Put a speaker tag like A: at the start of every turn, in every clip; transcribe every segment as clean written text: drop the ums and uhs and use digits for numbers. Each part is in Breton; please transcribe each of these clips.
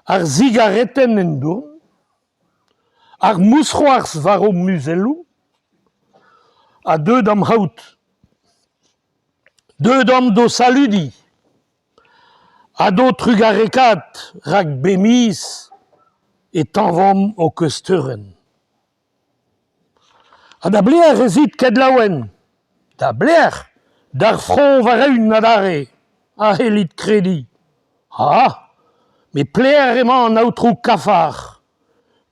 A: Ar sigaretenn en dourn, ar mousc'hoarzh war o muzelloù a deu da'm c'haout. Deuet on d'ho saludiñ ha d'ho trugarekaat rak bep miz e tañvomp ho keusteurenn. Ha da belec'h ez it ket laouen ? Da belec'h ? D'ar front war-eeun adarre, a c'hellit krediñ. Ah ! Met pelec'h emañ an aotrou Kafar ?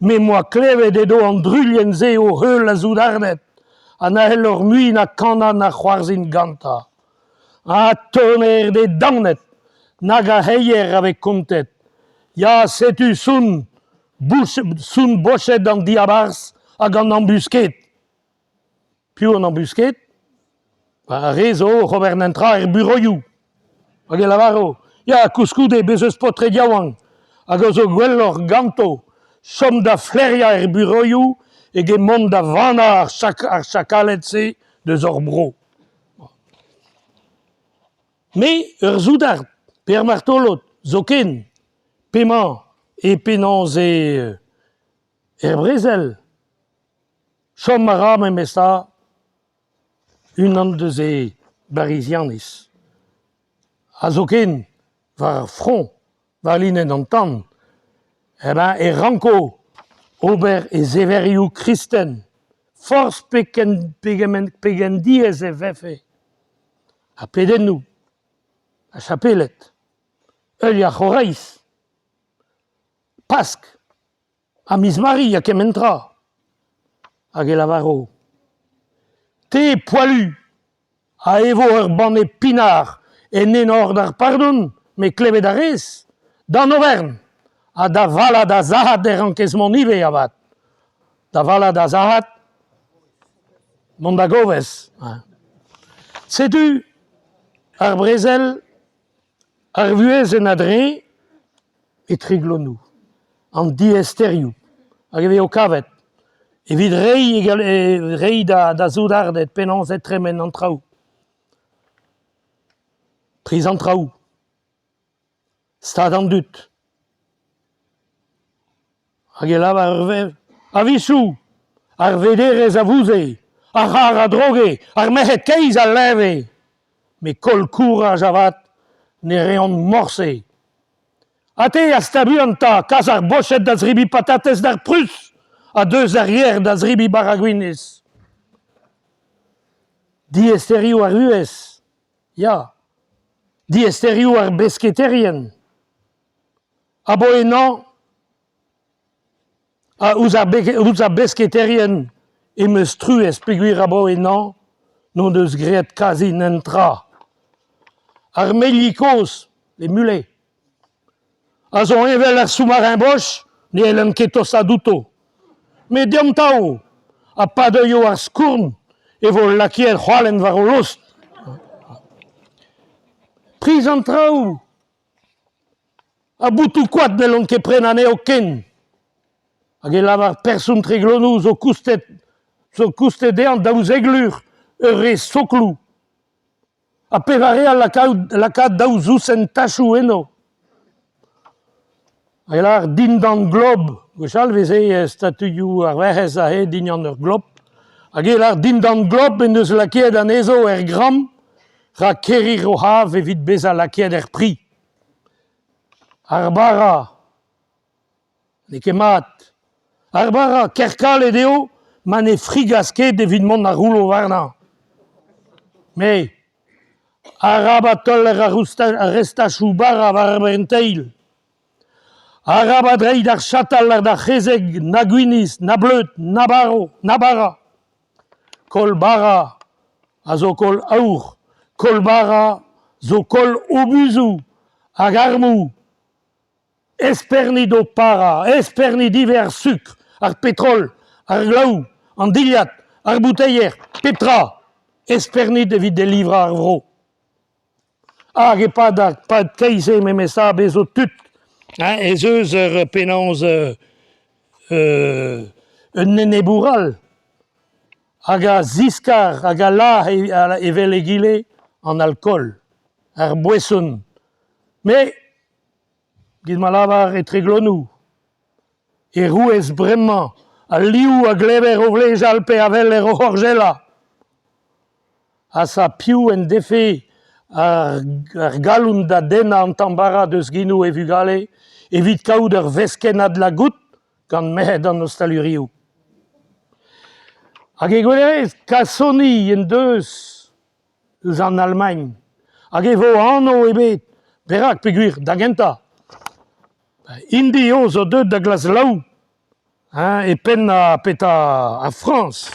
A: Me 'm boa klevet edo an druilhenn-se o heul ar soudarded ha na c'hellor mui na kanañ na c'hoarzhin gantañ. Ha tonner d'e daonet, nag a c'heier a vez kontet. Ya, setu sonn Sonn boched an diabarzh hag an ambusked. Piv an ambusked ? Ar re zo oc'h ober netra er bureoioù. Hag e lavaro, ya, koulskoude bez' eus paotred yaouank hag a zo gwelloc'h ganto chom da flaeriañ er bureoioù eget mont da vannañ ar chakaled-se deus hor bro. Me, ur soudard pe ur martolod zoken, p'emañ e penaos eo er brezel, chom a ra memestra unan deus e Barizianiz. Ha zoken war ar front, war linenn an tan, eh ben e ranko ober e zeverioù kristen, forzh pegen pegement pegen diaes e vefe. Ha pedennoù, ha chapeled, heuliañ ar c'horaiz, Pask ha miz Mari ha kement tra. Hag e lavaro Te, poalu, a evo ur banne pinard en enor d'ar pardon, met klevet a rez, d'an overn ha da valañ da sac'had e rankez mont ivez avat. Da valañ da sac'had, mont da govez. Setu ar brezel Ar vuhez en a-dreñv e Treglonou, an diaesterioù hag e vezo kavet evit reiñ reiñ da soudarded penaos e tremen an traoù. Priz an traoù, stad an dud. Hag e lavar ur wech, a-wechoù, ar vederez a vouze, ar c'harr a droge, ar merc'hed keizh a leñve. Met koll kouraj avat ne reont morse. Ha te hasta buan 'ta, kas ar Boched da zebriñ patatez d'ar Prus ha deus ar yer da zebriñ bara gwinizh. Diaesterioù ar vuhez, ya, diaesterioù ar besketaerien. Abaoe 'nañ ouzh ar ouzh ar besketaerien em eus truez peogwir abaoe 'nañ n'o deus graet kazi netra. Ar meilhi kozh, les mulets, a zo heñvel ar sous-marin Bosch, ne c'hellent ket tostaat outo. Met deomp 'tav, ha pa deuio ar skourn e vo lakaet c'hoalenn war o lost. Priz an traoù Ha botoù-koad n'hellont ket prenañ anezho ken. Hag e lavar person Treglonou zo koustet zo koustet dezhañ 12 lur ur re sokloù. Ha pevare a lakaat lakaat daou zousenn tachoù eno. Hag e lavar dindan glob, gwechall e veze statuioù ar Werc'hez aze dindan ur glob. Hag e lavar dindan glob en deus lakaet anezho er gramm rak kerir o c'hav evit bezañ lakaet er pri. Ar bara n'eo ket mat. Ar bara ker kalet eo ma ne frigas ket evit mont ar roulo warnañ. Me, arabat teuler ar restachoù bara war ar bern-teil. Arabat reiñ d'ar chatal ha d'ar c'hezeg na gwinizh, na bleud, na barv, na bara. Koll bara a zo koll aour, koll bara zo koll obuzoù hag armoù. Espernit ho para, espernit ivez ar sukr, ar petrol, ar glaou, an dilhad, ar bouteier, pep tra. Espernit evit delivrañ ar vro. Hag e-pad ar pad keit-se memes tra bez zo tud hein, ez eus ur penaos un enebour all hag a ziskar hag a lâr evel egile an alkool, ar boeson. Met. Giz ma lavar e Treglonou. Erouez bremañ al liv a glever o vlejal pe a weler o horjellañ. Asa piv en defe ar galloud da dennañ an tamm bara deus genoù e vugale evit kaout ur veskennad lagout gant merc'hed an ostalurioù. Hag e gwirionez, kasoni en deus eus an Alamagn hag e vo anv ebet. Perak peogwir da gentañ int eo zo deuet da glask laou e penn petra ar Frañs.